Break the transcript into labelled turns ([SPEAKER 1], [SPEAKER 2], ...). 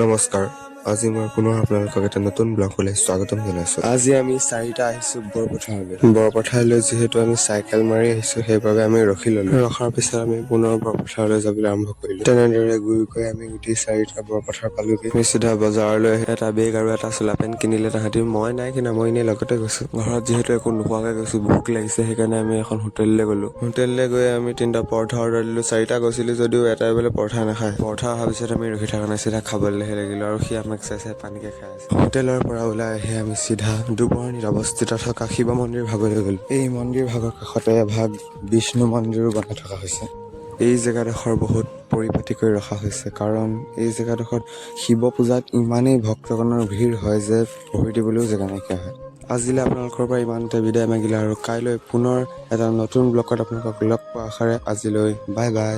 [SPEAKER 1] নমস্কাৰ, আজি মই পুনৰ আপোনালোকক এটা নতুন ব্লগলৈ স্বাগতম জনাইছো। আজি আমি চাৰিটা আহিছো বৰপথাৰলৈ। বৰপথাৰলৈ যিহেতু আমি চাইকেল মাৰি আহিছো, সেইবাবে আমি ৰখি ললো। ৰখাৰ পিছত আমি পুনৰ বৰপথাৰলৈ যাবলৈ আৰম্ভ কৰিলো। তেনেদৰে গৈ গৈ আমি গোটেই চাৰিটা বৰপথাৰ পালোগৈ। আমি চিধা বজাৰলৈ আহি এটা বেগ আৰু এটা চোলা পেণ্ট কিনিলে তাহাঁতি। মই নাই কিনা, মই এনেই লগতে গৈছো। ঘৰত যিহেতু একো নোখোৱাকৈ গৈছো, ভোক লাগিছে, সেইকাৰণে আমি এখন হোটেললৈ গ'লো। হোটেললৈ গৈ আমি তিনিটা পৰঠা অৰ্ডাৰ দিলো। চাৰিটা গৈছিলো যদিও এটাই বোলে পৰঠা নাখায়। পৰঠা অহাৰ পিছত আমি ৰখি থকা নাই, চিধা খাবলৈহে লাগিলো আৰু সি আমাক চাই চাই পানীকে খাই আছে। হোটেলৰ পৰা ওলাই আহি আমি চিধা দুবৰণিত অৱস্থিত থকা শিৱ মন্দিৰ ভাগলৈ গ'লো। এই মন্দিৰ ভাগৰ কাষতে এভাগ বিষ্ণু মন্দিৰো বনাই থকা হৈছে। এই জেগাডোখৰ বহুত পৰিপাটিকৈ ৰখা হৈছে, কাৰণ এই জেগাডোখৰত শিৱ পূজাত ইমানেই ভক্তগণৰ ভিৰ হয় যে ভৰি দিবলৈও জেগা নাইকিয়া হয়। আজিলৈ আপোনালোকৰ পৰা ইমানতে বিদায় মাগিলে আৰু কাইলৈ পুনৰ এটা নতুন ব্লগত আপোনালোকক লগ পোৱা আশাৰে আজিলৈ বাই বাই।